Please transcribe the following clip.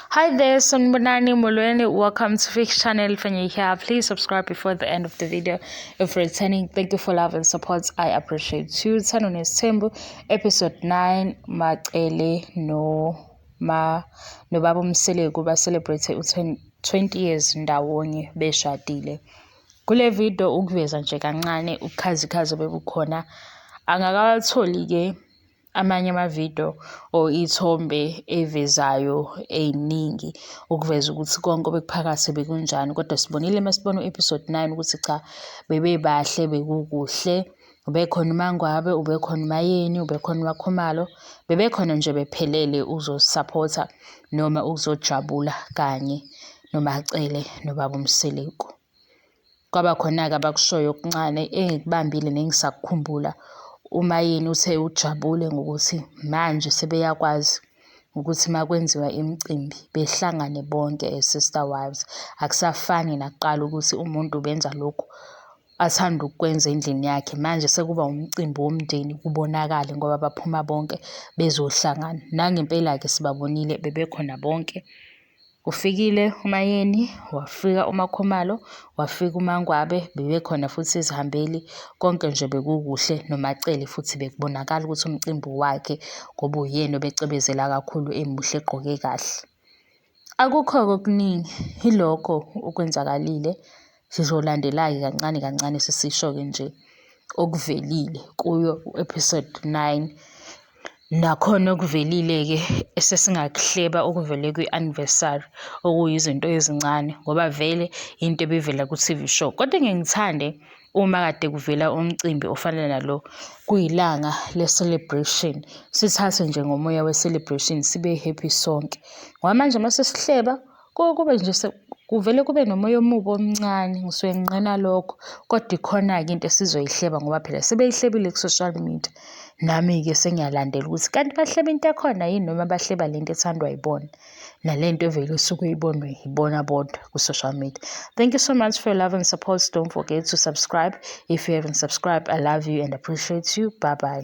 Hi there, Sanibonani Molweni. Welcome to Fix Channel. If you're here, please subscribe before the end of the video. If you're returning, thank you for love and support. I appreciate you. Uthando Nesithembu, episode 9, Macele no ma nobaba uMseleku ba-celebrate u-20 years ndawonye beshadile. Kule video ukuveza nje kancane ubukhazikhazi obebukhona. Angakawatholi-ke amanye amavidiyo or iy'thombe ey'vezayo ey'ningi ukuveza ukuthi konke obekuphakathi bekunjani, kodwa sibonile uma sibona u-episode 9 ukuthi cha, bebebahle, bekukuhle. Ubekhona uMangwabe, ubekhona uMayeni, ubekhona uMakhumalo, bebekhona nje bephelele ukuzosaphotha noma ukuzojabula kanye noMaCele nobaba uMseleku. Kwaba khona-ke abakushoyo okuncane engikubambile nengisakukhumbula. UMayeni uthe ujabule ngokuthi manje sebeyakwazi ukuthi uma kwenziwa imicimbi behlangane bonke as sister wives. Akusafani nakuqala ukuthi umuntu ubenza lokhu athanda ukukwenza endlini yakhe. Manje sekuba umcimbi womndeni kubonakale ngoba baphuma bonke bezohlangana. Nangempela-ke sibabonile bebekhona bonke. Ufikile uMayeni, wafika uMakhumalo, wafika uMangwabe, bebekhona futhi izihambeli, konke nje bekukuhle noMaCele futhi bekubonakala ukuthi umcimbi wakhe ngoba uyena obecwebezela kakhulu emuhle egqoke kahle. Akukho-ke okuningi, yilokho okwenzakalile. Sizolandela-ke kancane kancane sisisho-ke nje okuvelile kuyo u-episode 9. Nakhona okuvelile-ke esesingakuhleba okuvele kwi-anniversary okuyizinto ezincane ngoba vele into ebivela ku-TV show. Kodwa ngeke ngithande uma kade kuvela umcimbi ofana nalo kuyilanga le-celebration, sithathe nje ngomoya we-celebration sibe happy sonke. Ngoba manje uma sesihleba kube nje kuvele kube nomoya omubi omncane, ngisuke nginqena lokho. Kodwa ikhona-ke into esizoyihleba ngoba phela sebeyihlebile ku-social media. Nami-ke sengiyalandela ukuthi kanti bahleba into ekhona yini noma bahleba le nto ethandwa yibona. Nale nto evele usuke ibonwe yibona bodwa ku-social media. Thank you so much for your love and support. Don't forget to subscribe if you haven't subscribed. I love you and appreciate you. Bye bye.